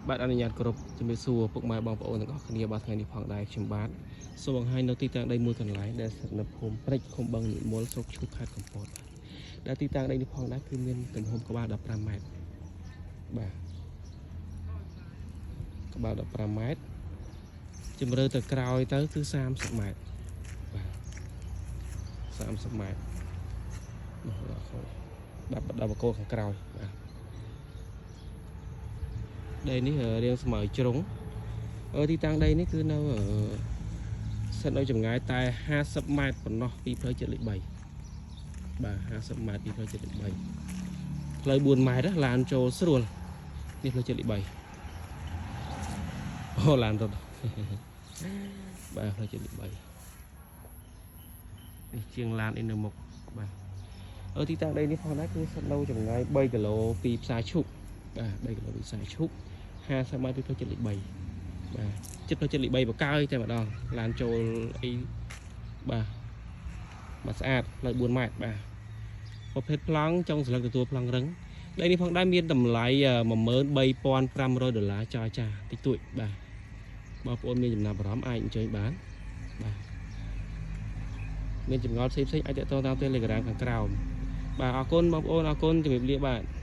បាទអនុញ្ញាតគោរពជំរាបសួរពុកម៉ែបងប្អូនទាំងអស់គ្នាបាទថ្ងៃនេះផងដែរខ្ញុំបាទសូមបង្ហាញនៅទីតាំងដីមួយកន្លែងដែលស្ថិតនៅភូមិព្រិចឃុំបឹងនិមលស្រុកឈូកខេត្តកំពតបាទដែលទីតាំងដីនេះផងដែរគឺមានទំហំក្បាល15ម៉ែត្របាទក្បាល15ម៉ែត្រជម្រៅទៅក្រោយទៅគឺ30ម៉ែត្របាទ30ម៉ែត្រនោះដល់ខូចដាក់ដល់បកគោខាងក្រោយបាទដីនេះរាងស្មើជ្រុងទីតាំងដីនេះគឺនៅស្ថិតនៅចម្ងាយតែ50ម៉ែត្រប៉ុណ្ណោះពីផ្លូវជាតិលេខ3បាទ50ម៉ែត្រពីផ្លូវជាតិលេខ3ផ្លូវ4ម៉ែត្រឡានចូលស្រួលនេះផ្លូវជាតិលេខ3អូឡានរត់បាទផ្លូវជាតិលេខ3នេះជាងឡានអីនៅមុខបាទទីតាំងដីនេះផងដែរគឺស្ថិតនៅចម្ងាយ3គីឡូពីផ្សារឈូកបាទ3គីឡូពីផ្សារឈូក50ម៉ែត្រពីផ្លូវជាតិលេខ3បាទចិត្តផ្លូវជាតិលេខ3បកើយតែម្ដងឡានចូលអីបាទបាទស្អាតផ្លូវ4ម៉ែត្របាទប្រភេទប្លង់ចុងស្លឹកទទួលប្លង់រឹងដីនេះផងដែរមានតម្លៃ13500ដុល្លារចរចាតិចតួចបាទបងប្អូនមានចំណាប់អារម្មណ៍អាចអញ្ជើញបានបាទមានចម្ងល់ផ្សេងៗអាចទាក់ទងតាម Telegram ខាងក្រោមបាទអរគុណបងប្អូនអរគុណជំរាបលាបាទ។